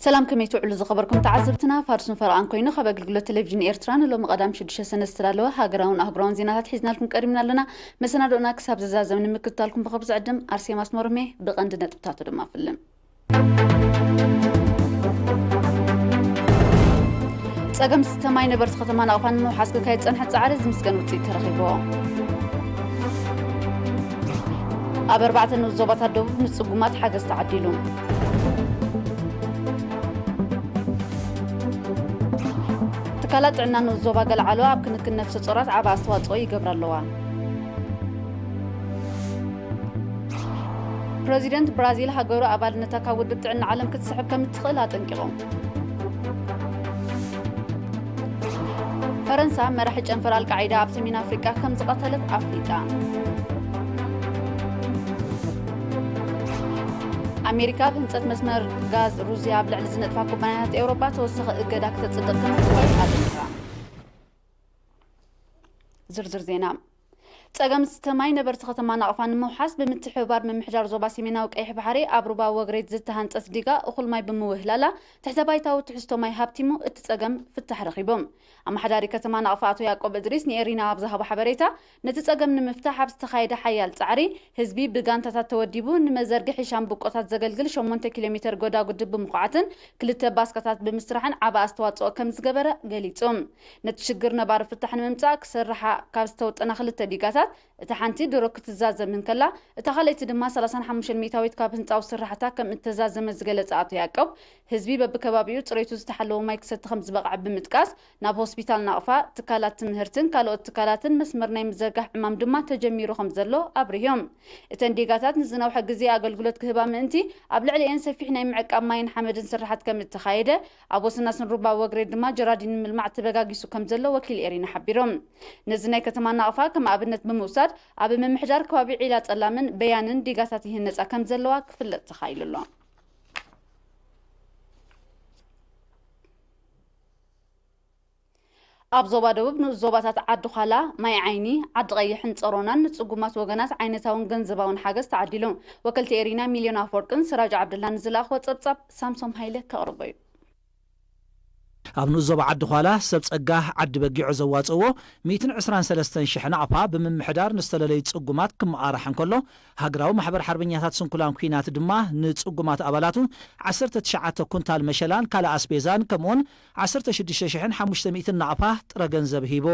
ሰላም፣ ከመይ ትውዕሉ ዝኸበርኩም ተዓዘብትና? ፋርስን ፈረቓን ኮይኑ ካብ ኣገልግሎት ቴሌቪዥን ኤርትራ ንሎሚ ቀዳም ሽዱሽተ ሰነ ዝተዳለወ ሃገራውን ኣህጉራውን ዜናታት ሒዝናልኩም ቀሪብና ኣለና። መሰናዶና ክሳብ ዘዛዘም ንምክትታልኩም ብኽብሪ ዝዕድም ኣርሴማ ኣስመሮም'የ። ብቐንዲ ነጥብታቱ ድማ ፍልም። ጸገም ዝስተ ማይ ነበርቲ ከተማ ናቕፋ ንምውሓስ ክካየድ ዝጸንሐ ጻዕሪ ዝምስገን ውጽኢት ተረኺብዎ። ኣብ ኣርባዕተ ንኡስ ዞባታት ደቡብ ንጽጉማት ሓገዝ ተዓዲሉ። ትካላት ጥዕና ንኡስ ዞባ ገለዓሎ ኣብ ክንክን ነፍሰ ጾራት ዓቢ ኣስተዋጽኦ ይገብራ ኣለዋ። ፕረዚደንት ብራዚል ሃገሩ ኣባልነታ ካብ ውድብ ጥዕና ዓለም ክትስሕብ ከም እትኽእል ኣጠንቂቑ። ፈረንሳ መራሒ ጨንፈር ኣልቃዒዳ ኣብ ሰሜን ኣፍሪቃ ከም ዝቐተለት ኣፍሊጣ። ኣሜሪካ ኣብ ህንጸት መስመር ጋዝ ሩስያ ኣብ ልዕሊ ዝነጥፋ ኩባንያታት ኤውሮጳ ተወሳኺ እገዳ ክተጽድቕ ከም እትኽእል ኣጠንቂቓ። ዝርዝር ዜና። ጸገም ዝስተ ማይ ነበርቲ ከተማ ናቕፋ ንምውሓስ ብምትሕብባር ምምሕዳር ዞባ ሰሜናዊ ቀይሕ ባሕሪ ኣብ ሩባ ወግሬት ዝተሃንጸት ዲጋ እኹል ማይ ብምውህላላ ትሕተ ባይታዊ ትሕዝቶ ማይ ሃብቲሙ እቲ ጸገም ፍታሕ ረኺቡ። ኣመሓዳሪ ከተማ ናቕፋ ኣቶ ያዕቆብ እድሪስ ንኤሪና ኣብ ዝሃቦ ሓበሬታ፣ ነቲ ጸገም ንምፍታሕ ኣብ ዝተኻየደ ሓያል ጻዕሪ ህዝቢ ብጋንታታት ተወዲቡ ንመዘርግሒ ሻምብቆታት ዘገልግል ሸሞንተ ኪሎ ሜተር ጎዳጉዲ ብምኹዓትን ክልተ ባስካታት ብምስራሕን ዓቢ ኣስተዋጽኦ ከም ዝገበረ ገሊጹ። ነቲ ሽግር ነባሪ ፍታሕ ንምምጻእ ክስርሓ ካብ ዝተወጠና ክልተ ዲጋታት እታ ሓንቲ ድሮ ክትዛዘም እንከላ፣ እታ ካልኣይቲ ድማ ሰላሳን ሓሙሽተን ሚእታዊት ካብ ህንጻዊ ስራሕታ ከም እተዛዘመ ዝገለጸ ኣቶ ያዕቆብ፣ ህዝቢ በብከባቢኡ ጽሬቱ ዝተሓለወ ማይ ክሰቲ ከም ዝበቕዐ ብምጥቃስ፣ ናብ ሆስፒታል ናቕፋ፣ ትካላት ትምህርትን ካልኦት ትካላትን መስመር ናይ ምዝርጋሕ ዕማም ድማ ተጀሚሩ ከም ዘሎ ኣብሪሆም። እተን ዲጋታት ንዝነውሐ ግዜ ኣገልግሎት ክህባ ምእንቲ፣ ኣብ ልዕሊኤን ሰፊሕ ናይ ምዕቃብ ማይን ሓመድን ስራሓት ከም እተኻየደ፣ ኣብ ወሰናስን ሩባ ወግሬ ድማ ጀራዲን ንምልማዕ ተበጋጊሱ ከም ዘሎ ወኪል ኤሪና ሓቢሮም። ነዚ ናይ ከተማ ናቕፋ ከም ኣብነት ብምውሳድ፣ ኣብ ምምሕዳር ከባቢ ዒላ ጸላምን በያንን ዲጋታት ይህነጻ ከም ዘለዋ ክፍለጥ ተኻኢሉ ኣሎ። ኣብ ዞባ ደቡብ ንኡስ ዞባታት ዓዲ ዃላ፣ ማይ ዓይኒ፣ ዓዲ ቀይሕን ጸሮናን ንጽጉማት ወገናት ዓይነታውን ገንዘባውን ሓገዝ ተዓዲሉ። ወከልቲ ኤሪና ሚልዮን ኣፈወርቅን ስራጅ ዓብደላን ንዝለኣኽዎ ጸብጻብ ሳምሶም ሃይለ ከቕርቦ እዩ። ኣብ ንኡስ ዞባ ዓዲ ዃላ ሰብ ጸጋ ዓዲ በጊዖ ዘዋጽእዎ ሚእትን ዕስራን ሰለስተን ሽሕ ናቕፋ ብምምሕዳር ንዝተለለዩ ጽጉማት ክመቓራሕ እንከሎ፣ ሃገራዊ ማሕበር ሓርበኛታት ስንኩላን ኲናት ድማ ንጽጉማት ኣባላቱ ዓሰርተ ትሽዓተ ኩንታል መሸላን ካልእ ኣስቤዛን ከምኡውን ዓሰርተ ሽዱሽተ ሽሕን ሓሙሽተ ሚእትን ናቕፋ ጥረ ገንዘብ ሂቡ።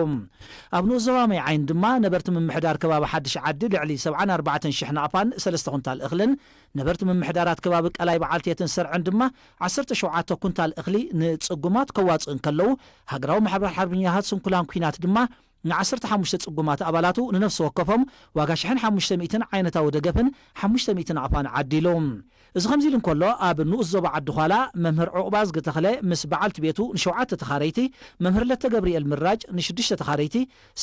ኣብ ንኡስ ዞባ ማይ ዓይኒ ድማ ነበርቲ ምምሕዳር ከባቢ ሓድሽ ዓዲ ልዕሊ ሰብዓን ኣርባዕተን ሽሕ ናቕፋን ሰለስተ ኩንታል እኽልን፣ ነበርቲ ምምሕዳራት ከባቢ ቀላይ በዓልቴትን ሰርዕን ድማ ዓሰርተ ሸውዓተ ኩንታል እኽሊ ንጽጉማት ከዋጽኡ እንከለዉ፣ ሃገራዊ ማሕበር ሓርበኛታት ስንኩላን ኲናት ድማ ንዓሰርተ ሓሙሽተ ጽጉማት ኣባላቱ ንነፍሲ ወከፎም ዋጋ ሽሕን ሓሙሽተ ሚእትን ዓይነታዊ ደገፍን ሓሙሽተ ሚእትን ናቕፋን ዓዲሉ። እዚ ከምዚ ኢሉ እንከሎ፣ ኣብ ንኡስ ዞባ ዓዲ ዃላ መምህር ዑቕባዝጊ ተኽለ ምስ በዓልቲ ቤቱ ንሸውዓተ ተኻረይቲ፣ መምህር ለተ ገብርኤል ምራጅ ንሽዱሽተ ተኻረይቲ፣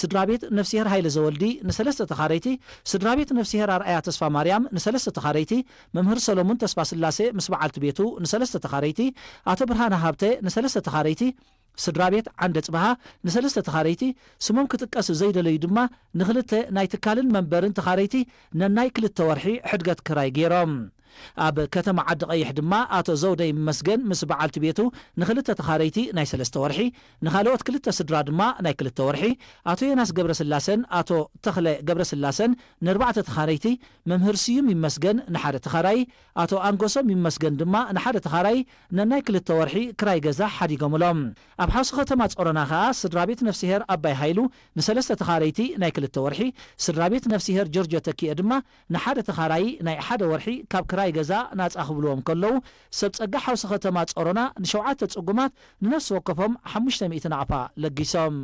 ስድራ ቤት ነፍስሄር ሃይለ ዘወልዲ ንሰለስተ ተኻረይቲ፣ ስድራ ቤት ነፍስሄር ኣርኣያ ተስፋ ማርያም ንሰለስተ ተኻረይቲ፣ መምህር ሰሎሙን ተስፋ ስላሴ ምስ በዓልቲ ቤቱ ንሰለስተ ተኻረይቲ፣ ኣቶ ብርሃነ ሃብተ ንሰለስተ ተኻረይቲ፣ ስድራ ቤት ዓንደ ጽብሃ ንሰለስተ ተኻረይቲ፣ ስሞም ክጥቀስ ዘይደለዩ ድማ ንኽልተ ናይ ትካልን መንበርን ተኻረይቲ ነናይ ክልተ ወርሒ ሕድገት ክራይ ገይሮም። ኣብ ከተማ ዓዲ ቀይሕ ድማ ኣቶ ዘውደ ይመስገን ምስ በዓልቲ ቤቱ ንኽልተ ተኻረይቲ ናይ ሰለስተ ወርሒ፣ ንኻልኦት ክልተ ስድራ ድማ ናይ ክልተ ወርሒ፣ ኣቶ ዮናስ ገብረስላሰን ኣቶ ተኽለ ገብረስላሰን ንኣርባዕተ ተኻረይቲ፣ መምህር ስዩም ይመስገን ንሓደ ተኻራዪ፣ ኣቶ ኣንጎሶም ይመስገን ድማ ንሓደ ተኻራዪ ነናይ ክልተ ወርሒ ክራይ ገዛ ሓዲጎምሎም። ኣብ ሓውሲ ከተማ ጾሮና ከኣ ስድራ ቤት ነፍስሄር ኣባይ ሃይሉ ንሰለስተ ተኻረይቲ ናይ ክልተ ወርሒ፣ ስድራ ቤት ነፍስሄር ጆርጆ ተኪኤ ድማ ንሓደ ተኻራዪ ናይ ሓደ ወርሒ ካብ ክራይ ገዛ ናጻ ክብልዎም ከለዉ፣ ሰብ ጸጋ ሓውሲ ከተማ ጾሮና ንሸውዓተ ጽጉማት ንነፍሲ ወከፎም ሓሙሽተ ሚእቲ ናቕፋ ለጊሶም።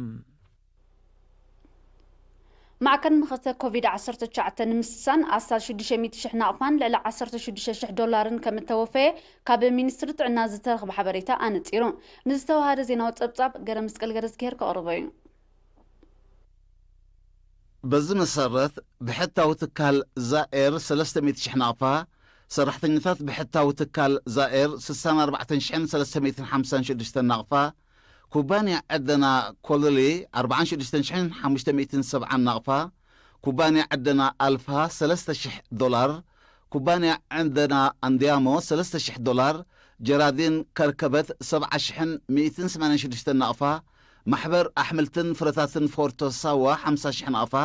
ማዕከን መኸተ ኮቪድ ዓሰርተ ትሽዓተ ንምስሳን ኣስታት ሽዱሽተ ሚእቲ ሽሕ ናቕፋን ልዕሊ ዓሰርተ ሽዱሽተ ሽሕ ዶላርን ከም እተወፈየ ካብ ሚኒስትሪ ጥዕና ዝተረኽበ ሓበሬታ ኣነጺሩ። ንዝተዋሃደ ዜናዊ ጸብጻብ ገረ መስቀል ገረዝግሄር ከቕርቦ እዩ። በዚ መሰረት ብሕታዊ ትካል ዛኤር ሰለስተ ሚእቲ ሽሕ ናቕፋ፣ ሰራሕተኛታት ብሕታዊ ትካል ዛኤር ስሳን ኣርባዕተን ሽሕን ሰለስተ ሚእትን ሓምሳን ሽዱሽተን ናቕፋ፣ ኩባንያ ዕደና ኮለሊ ኣርባዓን ሽዱሽተን ሽሕን ሓሙሽተ ሚእትን ሰብዓን ናቕፋ፣ ኩባንያ ዕደና ኣልፋ ሰለስተ ሽሕ ዶላር፣ ኩባንያ ዕደና ኣንድያሞ ሰለስተ ሽሕ ዶላር፣ ጀራዲን ከርከበት ሰብዓ ሽሕን ሚእትን ሰማንያን ሽዱሽተን ናቕፋ፣ ማሕበር ኣሕምልትን ፍረታትን ፎርቶ ሳዋ ሓምሳ ሽሕ ናቕፋ፣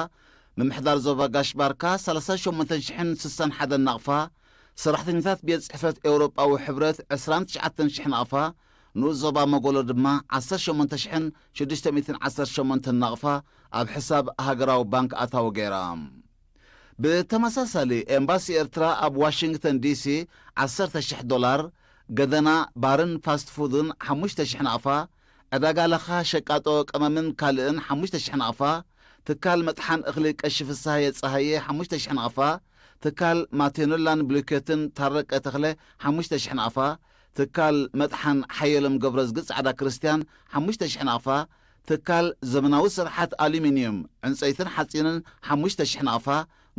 ምምሕዳር ዞባ ጋሽ ባርካ ሰላሳ ሸሞንተ ሽሕን ስሳን ሓደን ናቕፋ፣ ሰራሕተኛታት ቤት ጽሕፈት ኤውሮጳዊ ሕብረት ዕስራን ትሽዓተን ሽሕ ናቕፋ፣ ንኡስ ዞባ መጎሎ ድማ ዓሰርተ ሸሞንተ ሽሕን ሽዱሽተ ሚእትን ዓሰርተ ሸሞንተን ናቕፋ ኣብ ሕሳብ ሃገራዊ ባንክ ኣታዊ ገይራ። ብተመሳሳሊ፣ ኤምባሲ ኤርትራ ኣብ ዋሽንግተን ዲሲ ዓሰርተ ሽሕ ዶላር፣ ገደና ባርን ፋስት ፉድን ሓሙሽተ ሽሕ ናቕፋ፣ ዕዳጋ ለኻ ሸቃጦ ቀመምን ካልእን ሓሙሽተ ሽሕ ናቕፋ፣ ትካል መጥሓን እኽሊ ቀሺ ፍስሃየ ጸሃየ ሓሙሽተ ሽሕ ናቕፋ፣ ትካል ማቴኖላን ብሉኬትን ታረቀ ተኽለ ሓሙሽተ ሽሕ ናቕፋ፣ ትካል መጥሓን ሓየሎም ገብረዝጊ ጻዕዳ ክርስትያን ሓሙሽተ ሽሕ ናቕፋ፣ ትካል ዘመናዊ ስርሓት ኣሉሚንዩም፣ ዕንጸይትን ሓጺንን ሓሙሽተ ሽሕ ናቕፋ፣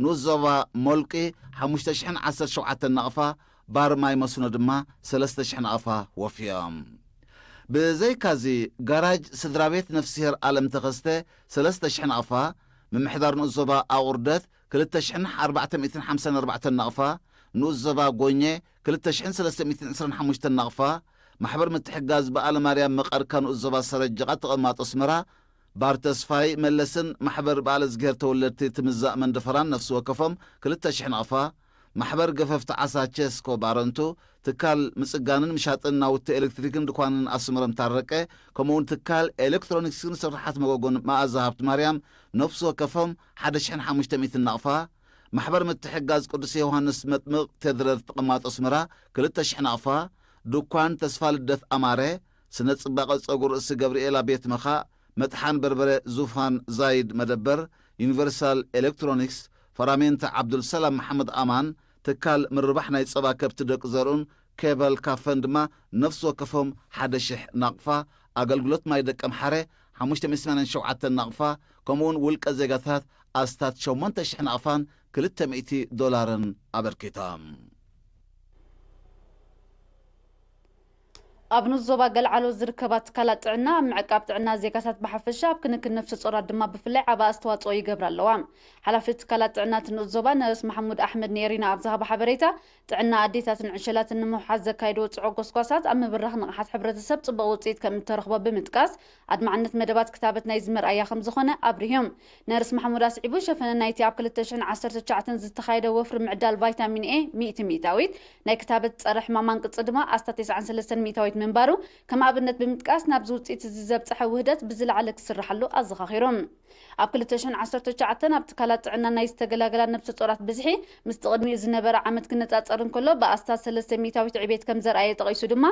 ንኡስ ዞባ ሞልቂ ሓሙሽተ ሽሕን ዓሰርተ ሸውዓተን ናቕፋ፣ ባር ማይ መስኖ ድማ ሰለስተ ሽሕ ናቕፋ ወፍዮም። ብዘይካዚ፣ ጋራጅ ስድራ ቤት ነፍስሄር ኣለም ተኸስተ ሰለስተ ሽሕ ናቕፋ፣ ምምሕዳር ንኡስ ዞባ ኣቑርደት ክልተ ሽሕን ኣርባዕተ ሚእትን ሓምሳን ኣርባዕተን ናቕፋ፣ ንኡስ ዞባ ጎኘ ክልተ ሽሕን ሰለስተ ሚእትን ዕስራን ሓሙሽተን ናቕፋ፣ ማሕበር ምትሕጋዝ በዓለ ማርያም መቐርካ ንኡስ ዞባ ሰረጀቓ ተቐማጦ ኣስመራ፣ ባር ተስፋይ መለስን ማሕበር በዓለ ዝግሄር ተወለድቲ ትምዛእ መንደፈራን ነፍሲ ወከፎም ክልተ ሽሕ ናቕፋ፣ ማሕበር ገፈፍቲ ዓሳ ቸስኮ ባረንቱ፣ ትካል ምጽጋንን ምሻጥን ናውቲ ኤሌክትሪክን ድኳንን ኣስመሮም ታረቀ፣ ከምኡውን ትካል ኤሌክትሮኒክስን ስርሓት መጎጎን መኣዛ ሃብቲ ማርያም ነፍሲ ወከፎም ሓደ ሽሕን ሓሙሽተ ሚእትን ናቕፋ፣ ማሕበር ምትሕጋዝ ቅዱስ ዮሃንስ መጥምቕ ቴድረስ ተቐማጦ ኣስመራ ክልተ ሽሕ ናቕፋ፣ ድኳን ተስፋ ልደት ኣማረ፣ ስነ ጽባቐ ጸጉሪ ርእሲ ገብርኤላ ቤት መኻእ፣ መጥሓን በርበረ ዙፋን ዛይድ መደበር፣ ዩኒቨርሳል ኤሌክትሮኒክስ፣ ፈራሜንተ ዓብዱልሰላም መሓመድ ኣማን፣ ትካል ምርባሕ ናይ ጸባ ከብቲ ደቂ ዘርኡን ኬበል ካፈን ድማ ነፍሲ ወከፎም ሓደ ሽሕ ናቕፋ፣ ኣገልግሎት ማይ ደቀምሓረ ሓሙሽተ ሚእትን ሰማንያን ሸውዓተን ናቕፋ፣ ከምኡውን ውልቀ ዜጋታት ኣስታት ሸሞንተ ሽሕ ናቕፋን ክልተ ሚእቲ ዶላርን ኣበርኪቶም። ኣብ ንኡስ ዞባ ገልዓሎ ዝርከባ ትካላት ጥዕና ኣብ ምዕቃብ ጥዕና ዜጋታት ብሓፈሻ ኣብ ክንክን ነፍሰ ጾራት ድማ ብፍላይ ዓቢ ኣስተዋጽኦ ይገብራ ኣለዋ። ሓላፊ ትካላት ጥዕና እቲ ንኡስ ዞባ ነርስ መሓሙድ ኣሕመድ ንኤሪና ኣብ ዝሃቦ ሓበሬታ፣ ጥዕና ኣዴታትን ዕሸላትን ንምውሓስ ዘካየድዎ ጽዑቕ ጎስጓሳት ኣብ ምብራኽ ንቕሓት ሕብረተሰብ ጽቡቕ ውጽኢት ከም እተረኽቦ ብምጥቃስ፣ ኣድማዕነት መደባት ክታበት ናይዚ መርኣያ ከም ዝኾነ ኣብሪሆም። ነርስ መሓሙድ ኣስዒቡ፣ ሸፈነ ናይቲ ኣብ ክልተ ሽሕን ዓሰርተ ትሽዓተን ዝተኻየደ ወፍሪ ምዕዳል ቫይታሚን ኤ ሚእቲ ሚእታዊት፣ ናይ ክታበት ጸረ ሕማም ኣንቅጺ ድማ ኣስታት ተስዓን ሰለስተን ሚእታዊት ምንባሩ ከም ኣብነት ብምጥቃስ፣ ናብዚ ውጽኢት እዚ ዘብጽሐ ውህደት ብዝለዓለ ክስርሓሉ ኣዘኻኺሩ። ኣብ ክልተ ሽሕን ዓሰርተ ትሽዓተን ኣብ ትካላት ጥዕና ናይ ዝተገላገላ ነብሰ ጾራት ብዝሒ ምስቲ ቅድሚኡ ዝነበረ ዓመት ክነጻጸር እንከሎ ብኣስታት ሰለስተ ሚእታዊት ዕቤት ከም ዘርኣየ ጠቒሱ ድማ፣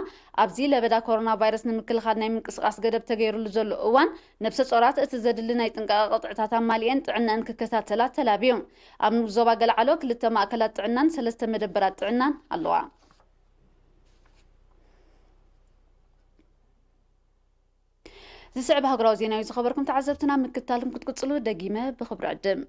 ኣብዚ ለበዳ ኮሮና ቫይረስ ንምክልኻል ናይ ምንቅስቓስ ገደብ ተገይሩሉ ዘሎ እዋን፣ ነብሰ ጾራት እቲ ዘድሊ ናይ ጥንቃቐ ቅጥዕታት ኣማሊኤን ጥዕነአን ክከታተላ ተላብዩ። ኣብ ንኡስ ዞባ ገልዓሎ ክልተ ማእከላት ጥዕናን ሰለስተ መደበራት ጥዕናን ኣለዋ። ዝስዕብ ሃገራዊ ዜና እዩ ዝኸበርኩም ተዓዘብትና፣ ምክታልኩም ክትቅጽሉ ደጊመ ብኽብሪ ዕድም።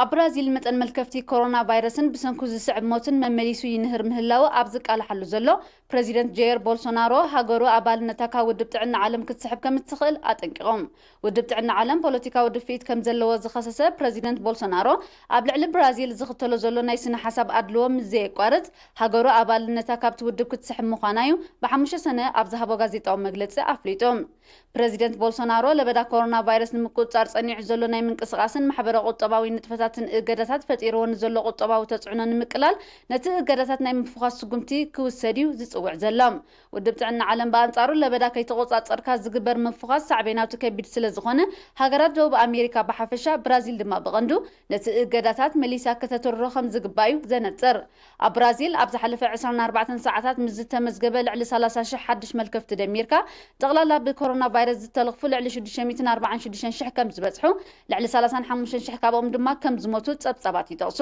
ኣብ ብራዚል መጠን መልከፍቲ ኮሮና ቫይረስን ብሰንኩ ዝስዕብ ሞትን መመሊሱ ይንህር ምህላዉ ኣብ ዝቃልሓሉ ዘሎ፣ ፕረዚደንት ጀየር ቦልሶናሮ ሃገሩ ኣባልነታ ካብ ውድብ ጥዕና ዓለም ክትስሕብ ከም እትኽእል ኣጠንቂቖም። ውድብ ጥዕና ዓለም ፖለቲካዊ ድፍኢት ከም ዘለዎ ዝኸሰሰ ፕረዚደንት ቦልሶናሮ፣ ኣብ ልዕሊ ብራዚል ዝኽተሎ ዘሎ ናይ ስነ ሓሳብ ኣድልዎ ምስ ዘየቋርጽ፣ ሃገሩ ኣባልነታ ካብቲ ውድብ ክትስሕብ ምዃና እዩ ብሓሙሽተ ሰነ ኣብ ዝሃቦ ጋዜጣዊ መግለጺ ኣፍሊጡ። ፕረዚደንት ቦልሶናሮ ለበዳ ኮሮና ቫይረስ ንምቁጽጻር ጸኒዑ ዘሎ ናይ ምንቅስቓስን ማሕበረ ቁጠባዊ ንጥፈታትን እገዳታት ፈጢርዎ ንዘሎ ቁጠባዊ ተጽዕኖ ንምቅላል ነቲ እገዳታት ናይ ምፍዃስ ስጉምቲ ክውሰድ እዩ ዝጽውዕ ዘሎ። ውድብ ጥዕና ዓለም ብኣንጻሩ ለበዳ ከይተቆጻጸርካ ዝግበር ምፍዃስ ሳዕቤናቱ ከቢድ ስለ ዝኾነ ሃገራት ደቡብ ኣሜሪካ ብሓፈሻ ብራዚል ድማ ብቐንዱ ነቲ እገዳታት መሊሳ ከተትርሮ ከም ዝግባእ እዩ ዘነጽር። ኣብ ብራዚል ኣብ ዝሓለፈ ዕስራን ኣርባዕተን ሰዓታት ምስ ዝተመዝገበ ልዕሊ ሰላሳ ሽሕ ሓድሽ መልከፍቲ ደሚርካ፣ ጠቕላላ ብኮሮና ቫይረስ ዝተለኽፉ ልዕሊ ሽዱሽተ ሚእትን ኣርባዓን ሽዱሽተን ሽሕ ከም ዝበጽሑ፣ ልዕሊ ሰላሳን ሓሙሽተን ሽሕ ካብኦም ድማ ከም ከም ዝሞቱ ጸብጻባት ይጠቕሱ።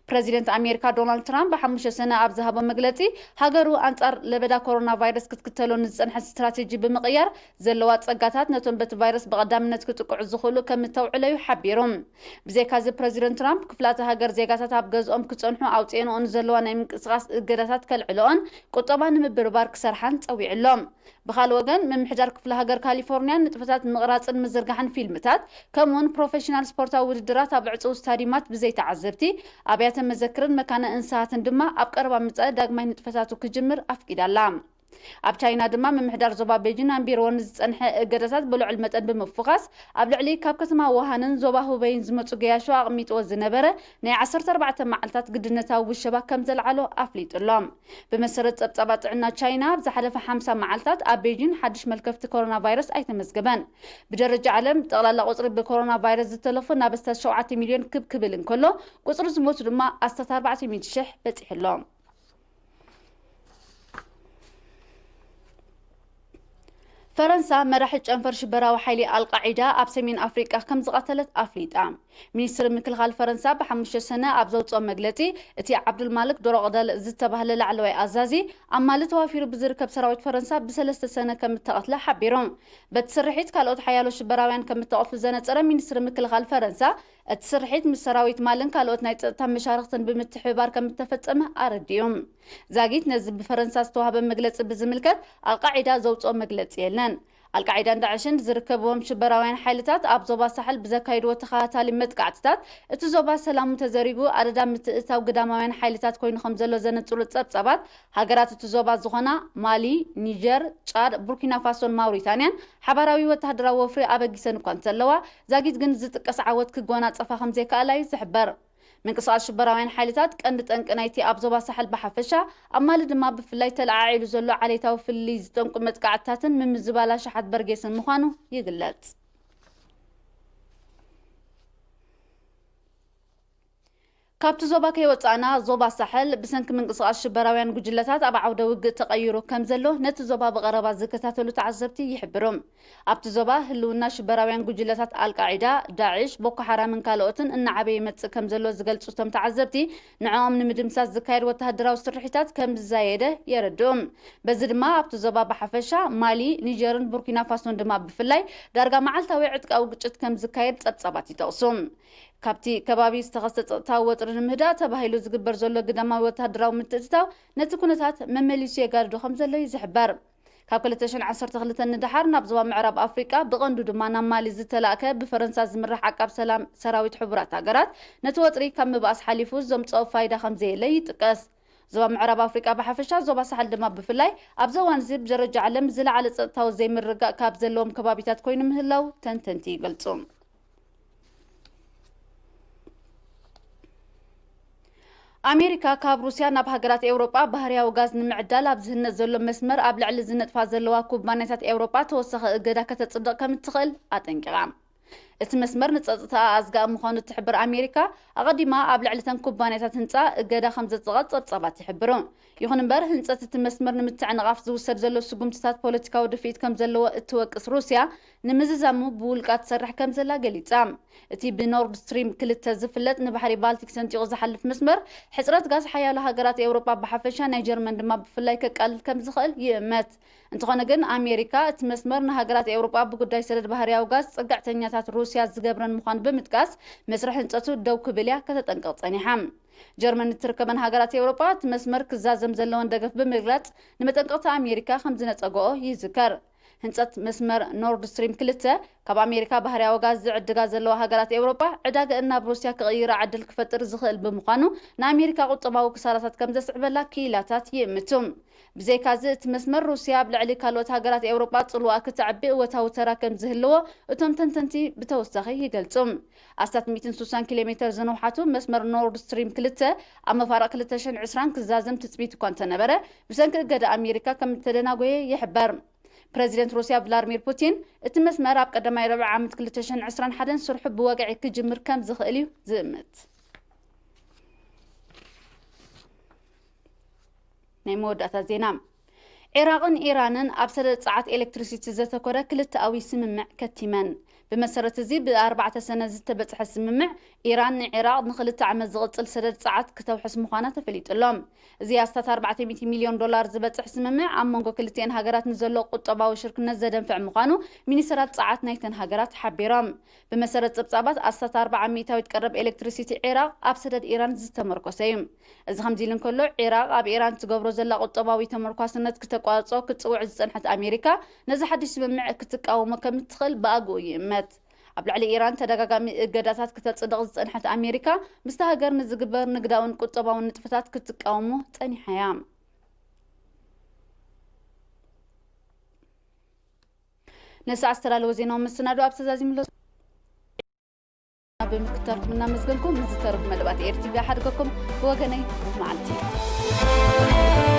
ፕረዚደንት ኣሜሪካ ዶናልድ ትራምፕ ብሓሙሽተ ሰነ ኣብ ዝሃቦ መግለጺ፣ ሃገሩ ኣንጻር ለበዳ ኮሮና ቫይረስ ክትክተሎ ንዝጸንሐት ስትራቴጂ ብምቕያር ዘለዋ ጸጋታት ነቶም በቲ ቫይረስ ብቐዳምነት ክጥቅዑ ዝኽእሉ ከም እተውዕሎ እዩ ሓቢሩ። ብዘይካዚ ፕረዚደንት ትራምፕ ክፍላተ ሃገር ዜጋታት ኣብ ገዝኦም ክጸንሑ ኣውጺኤንኦ ንዘለዋ ናይ ምንቅስቓስ እገዳታት ከልዕልኦን ቁጠባ ንምብርባር ክሰርሓን ጸዊዑ ኣሎ። ብኻልእ ወገን፣ ምምሕዳር ክፍለ ሃገር ካሊፎርኒያ ንጥፈታት ምቕራጽን ምዝርጋሕን ፊልምታት፣ ከምኡውን ፕሮፌሽናል ስፖርታዊ ውድድራት ኣብ ዕጹው ስታዲማት ብዘይተዓዘብቲ፣ ኣብያተ መዘክርን መካነ እንስሳትን ድማ ኣብ ቀረባ ምጻኢ ዳግማይ ንጥፈታቱ ክጅምር ኣፍቂዳ ኣላ። ኣብ ቻይና ድማ ምምሕዳር ዞባ ቤጂን ኣንቢርዎ ንዝጸንሐ እገዳታት ብልዑል መጠን ብምፍዃስ፣ ኣብ ልዕሊ ካብ ከተማ ውሃንን ዞባ ሁበይን ዝመጹ ገያሾ ኣቕሚጥዎ ዝነበረ ናይ ዓሰርተ ኣርባዕተ መዓልታት ግድነታዊ ውሸባ ከም ዘልዓሎ ኣፍሊጡ ኣሎ። ብመሰረት ጸብጻባት ጥዕና ቻይና፣ ኣብ ዝሓለፈ ሓምሳ መዓልታት ኣብ ቤጂን ሓድሽ መልከፍቲ ኮሮና ቫይረስ ኣይተመዝገበን። ብደረጃ ዓለም፣ ጠቕላላ ቁጽሪ ብኮሮና ቫይረስ ዝተለፉ ናብ ኣስታት ሸውዓተ ሚልዮን ክብ ክብል እንከሎ፣ ቁጽሪ ዝሞቱ ድማ ኣስታት ኣርባዕተ ሚእቲ ሽሕ በጺሑ ኣሎ። ፈረንሳ መራሒ ጨንፈር ሽበራዊ ሓይሊ ኣልቃዒዳ ኣብ ሰሜን ኣፍሪቃ ከም ዝቐተለት ኣፍሊጣ። ሚኒስትሪ ምክልኻል ፈረንሳ ብሓሙሽተ ሰነ ኣብ ዘውፅኦ መግለፂ፣ እቲ ዓብዱልማልክ ዶሮቕደል ዝተባህለ ላዕለዋይ ኣዛዚ ኣብ ማሊ ተዋፊሩ ብዝርከብ ሰራዊት ፈረንሳ ብሰለስተ ሰነ ከም እተቐትለ ሓቢሩ። በቲ ስርሒት ካልኦት ሓያሎ ሽበራውያን ከም እተቐትሉ ዘነፀረ ሚኒስትሪ ምክልኻል ፈረንሳ፣ እቲ ስርሒት ምስ ሰራዊት ማልን ካልኦት ናይ ጸጥታ መሻርኽትን ብምትሕብባር ከም እተፈጸመ ኣረዲኡ። ዛጊት ነዚ ብፈረንሳ ዝተዋህበ መግለጺ ብዝምልከት ኣልቃዒዳ ዘውጽኦ መግለጺ የለን። ኣልቃዒዳን ዳዕሽን ዝርከብዎም ሽበራውያን ሓይልታት ኣብ ዞባ ሳሕል ብዘካይድዎ ተኸታታሊ መጥቃዕትታት፣ እቲ ዞባ ሰላሙ ተዘሪጉ ኣደዳ ምትእትታው ግዳማውያን ሓይልታት ኮይኑ ከም ዘሎ ዘነጽሩ ጸብጻባት፣ ሃገራት እቲ ዞባ ዝኾና ማሊ፣ ኒጀር፣ ጫድ፣ ቡርኪና ፋሶን ማውሪታንያን ሓባራዊ ወተሃደራዊ ወፍሪ ኣበጊሰን እኳ እንተለዋ፣ ዛጊት ግን ዝጥቀስ ዓወት ክጎናጸፋ ከም ዘይከኣላ እዩ ዝሕበር። ምንቅስቓስ ሽበራውያን ሓይልታት ቀንዲ ጠንቂ ናይቲ ኣብ ዞባ ሳሕል ብሓፈሻ፣ ኣብ ማሊ ድማ ብፍላይ ተለዓዒሉ ዘሎ ዓሌታዊ ፍልልይ ዝጠንቁ መጥቃዕትታትን ምምዝባል ኣሽሓት በርጌስን ምዃኑ ይግለጽ። ካብቲ ዞባ ከይወጻእና፣ ዞባ ሳሕል ብሰንኪ ምንቅስቓስ ሽበራውያን ጉጅለታት ኣብ ዓውደ ውግእ ተቐይሩ ከም ዘሎ ነቲ ዞባ ብቐረባ ዝከታተሉ ተዓዘብቲ ይሕብሩ። ኣብቲ ዞባ ህልውና ሽበራውያን ጉጅለታት ኣልቃዒዳ፣ ዳዕሽ፣ ቦኮ ሓራምን ካልኦትን እናዓበየ ይመጽእ ከም ዘሎ ዝገልጹ እቶም ተዓዘብቲ፣ ንዕኦም ንምድምሳስ ዝካየድ ወተሃደራዊ ስርሒታት ከም ዝዛየደ የረድኡ። በዚ ድማ ኣብቲ ዞባ ብሓፈሻ፣ ማሊ፣ ኒጀርን ቡርኪና ፋሶን ድማ ብፍላይ ዳርጋ መዓልታዊ ዕጥቃዊ ግጭት ከም ዝካየድ ጸብጻባት ይጠቕሱ። ካብቲ ከባቢ ዝተኸስተ ጸጥታዊ ወጥሪ ንምህዳእ ተባሂሉ ዝግበር ዘሎ ግዳማዊ ወተሃደራዊ ምትእትታው ነቲ ኩነታት መመሊሱ የጋድዶ ከም ዘሎ እዩ ዝሕበር። ካብ ክልተ ሽሕን ዓሰርተ ክልተን ንደሓር ናብ ዞባ ምዕራብ ኣፍሪቃ ብቐንዱ ድማ ናብ ማሊ ዝተላእከ ብፈረንሳ ዝምራሕ ዓቃብ ሰላም ሰራዊት ሕቡራት ሃገራት ነቲ ወጥሪ ካብ ምብኣስ ሓሊፉ ዘምጽኦ ፋይዳ ከም ዘየለ ይጥቀስ። ዞባ ምዕራብ ኣፍሪቃ ብሓፈሻ፣ ዞባ ሳሕል ድማ ብፍላይ ኣብዚ እዋን እዚ ብደረጃ ዓለም ዝለዓለ ጸጥታዊ ዘይምርግጋእ ካብ ዘለዎም ከባቢታት ኮይኑ ምህላው ተንተንቲ ይገልጹ። ኣሜሪካ ካብ ሩስያ ናብ ሃገራት ኤውሮጳ ባህርያዊ ጋዝ ንምዕዳል ኣብ ዝህነጽ ዘሎ መስመር ኣብ ልዕሊ ዝነጥፋ ዘለዋ ኩባንያታት ኤውሮጳ ተወሳኺ እገዳ ከተጽድቕ ከም እትኽእል ኣጠንቂቓ። እቲ መስመር ንጸጥታኣ ኣስጋኢ ምዃኑ እትሕብር ኣሜሪካ፣ ኣቐዲማ ኣብ ልዕሊ እተን ኩባንያታት ህንጻ እገዳ ከም ዘጽደቐት ጸብጻባት ይሕብሩ። ይኹን እምበር፣ ህንጸት እቲ መስመር ንምትዕንቓፍ ዝውሰድ ዘሎ ስጉምትታት ፖለቲካዊ ድፍኢት ከም ዘለዎ እትወቅስ ሩስያ፣ ንምዝዛሙ ብውልቃ ትሰርሕ ከም ዘላ ገሊጻ። እቲ ብኖርድ ስትሪም ክልተ ዝፍለጥ ንባሕሪ ባልቲክ ሰንጢቑ ዝሓልፍ መስመር፣ ሕጽረት ጋዝ ሓያሎ ሃገራት ኤውሮጳ ብሓፈሻ፣ ናይ ጀርመን ድማ ብፍላይ ከቃልል ከም ዝኽእል ይእመት። እንተኾነ ግን፣ ኣሜሪካ እቲ መስመር ንሃገራት ኤውሮጳ ብጉዳይ ሰደድ ባህርያዊ ጋዝ ጽግዕተኛታት ሩስያ ዝገብረን ምዃኑ ብምጥቃስ፣ መስርሕ ህንጸቱ ደው ክብል እያ ከተጠንቅቕ ጸኒሓ። ጀርመን እትርከበን ሃገራት ኤውሮጳ እቲ መስመር ክዛዘም ዘለወን ደገፍ ብምግላጽ፣ ንመጠንቀቕታ ኣሜሪካ ከም ዝነጸግኦ ይዝከር። ህንጸት መስመር ኖርድ ስትሪም ክልተ ካብ ኣሜሪካ ባህርያዊ ጋዝ ዝዕድጋ ዘለዋ ሃገራት ኤውሮጳ፣ ዕዳገኣን ናብ ሩስያ ክቕይራ ዕድል ክፈጥር ዝኽእል ብምዃኑ፣ ንኣሜሪካ ቁጠባዊ ክሳራታት ከም ዘስዕበላ ክኢላታት ይእምቱ። ብዘይካዚ፣ እቲ መስመር ሩስያ ኣብ ልዕሊ ካልኦት ሃገራት ኤውሮጳ ጽልዋ ክተዕቢ እወታዊ ተራ ከም ዝህልዎ እቶም ተንተንቲ ብተወሳኺ ይገልጹ። ኣስታት ሚእትን ስሳን ኪሎ ሜተር ዝነውሓቱ መስመር ኖርድ ስትሪም ክልተ ኣብ መፋርቕ ክልተ ሽሕን ዕስራን ክዛዘም ትጽቢት እኳ እንተነበረ፣ ብሰንኪ እገዳ ኣሜሪካ ከም እተደናጎየ ይሕበር። ፕረዚደንት ሩስያ ቭላድሚር ፑቲን፣ እቲ መስመር ኣብ ቀዳማይ ርብዒ ዓመት ክልተ ሽሕን ዕስራን ሓደን ስርሑ ብወግዒ ክጅምር ከም ዝኽእል እዩ ዝእምት። ናይ መወዳእታ ዜና። ዒራቕን ኢራንን ኣብ ሰደድ ጸዓት ኤሌክትሪሲቲ ዘተኮረ ክልተኣዊ ስምምዕ ከቲመን። ብመሰረት እዚ ብኣርባዕተ ሰነ ዝተበፅሐ ስምምዕ፣ ኢራን ንዒራቕ ንኽልተ ዓመት ዝቕፅል ሰደድ ፀዓት ክተውሕስ ምዃና ተፈሊጡ ኣሎ። እዚ ኣስታት ኣርባዕተ ሚእቲ ሚልዮን ዶላር ዝበፅሕ ስምምዕ፣ ኣብ መንጎ ክልቲኤን ሃገራት ንዘሎ ቁጠባዊ ሽርክነት ዘደንፍዕ ምዃኑ ሚኒስተራት ፀዓት ናይተን ሃገራት ሓቢሮም። ብመሰረት ጸብጻባት፣ ኣስታት ኣርብዓ ሚእታዊት ቀረብ ኤሌክትሪሲቲ ዒራቕ ኣብ ሰደድ ኢራን ዝተመርኮሰ እዩ። እዚ ከምዚ ኢሉ እንከሎ፣ ዒራቕ ኣብ ኢራን ትገብሮ ዘላ ቁጠባዊ ተመርኳስነት ክተቋርጾ ክትጽውዕ ዝጸንሐት ኣሜሪካ፣ ነዚ ሓድሽ ስምምዕ ክትቃወሞ ከም እትኽእል ብኣግኡ ይእመት። ኣብ ልዕሊ ኢራን ተደጋጋሚ እገዳታት ክተጽድቕ ዝጸንሐት ኣሜሪካ፣ ምስታ ሃገር ንዝግበር ንግዳውን ቁጠባውን ንጥፈታት ክትቃወሞ ጸኒሓ እያ። ንሰዓት ዝተዳለወ ዜናዊ መሰናዶ ኣብ ተዛዚምሎ ብምክታርኩም እናመስገንኩ፣ ምስ ዝተረፉ መደባት ኤር ቲ ቪ ሓድገኩም። ብወገነይ፣ ርሑስ መዓልቲ።